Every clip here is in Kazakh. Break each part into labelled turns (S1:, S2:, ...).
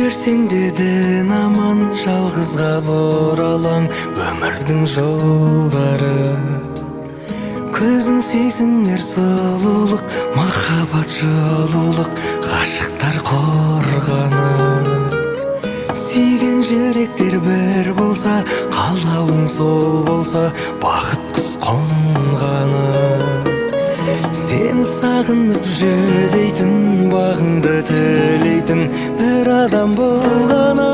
S1: Жүрсең де дін аман, жалғызға бұралаң өмірдің жолдары. Көзің сүйсінер сұлулық, махаббат жылулық, ғашықтар қорғаны. Сүйген жүректер бір болса, қалауың сол болса, бақыт құс қонғаны. Сені сағынып жүдейтін, бағыңды тілейтін бір адам болғаны.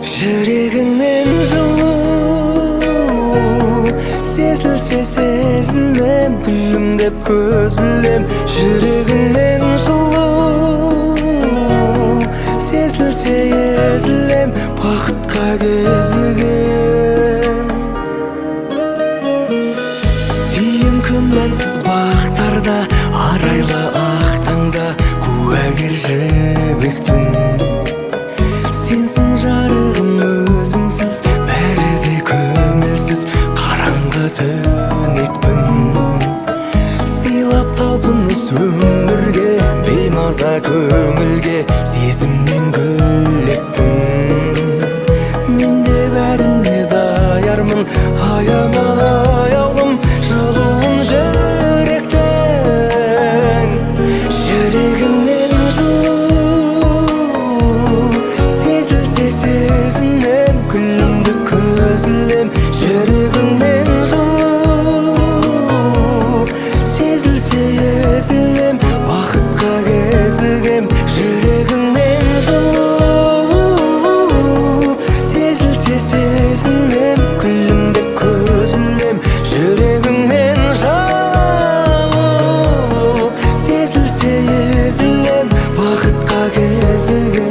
S1: Жүрегіңнен жылу сезілсе, сезінем, күлімдеп көз ілем. Жүрегіңнен жылу сезілсе, езілем, бақытқа кезігем. Сүйем күмәнсіз бақтарда, арайлы ақ таңда куәгер жібектің. Сенсің жарығым, өзіңсіз бәрі де көңілсіз, қараңғы түнекпін. Сыйлап талпыныс өмірге, беймаза көңілге сезіммен гүл ектің. Мен де бәріне даярмын, аяма, аяулым, жылуын жүректің. Жүрегіңнен жылу сезілсе, сезінем, күлімдеп көз ілем. Жүрегіңнен жылу сезілсе, езілем, бақытқа кезігем. Жүрегіңнен жылу сезілсе, сезінем, күлімдеп көз ілем. Жүрегіңнен жылу сезілсе, езілем, бақытқа кезігем.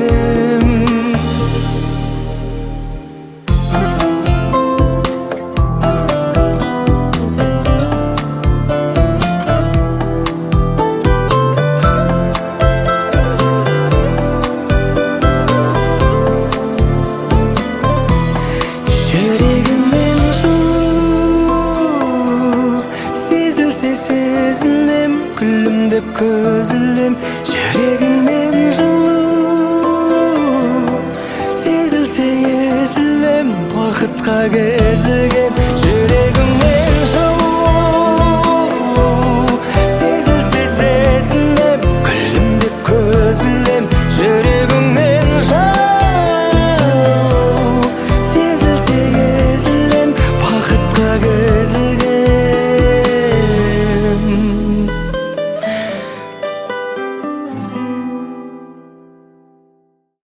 S1: Жүрегіңнен жылу сезілсе, сезінем, күлімдеп көз ілем. Жүрегіңнен жылу сезілсе, езілем, бақытқа кезігем. Жүрегіңнен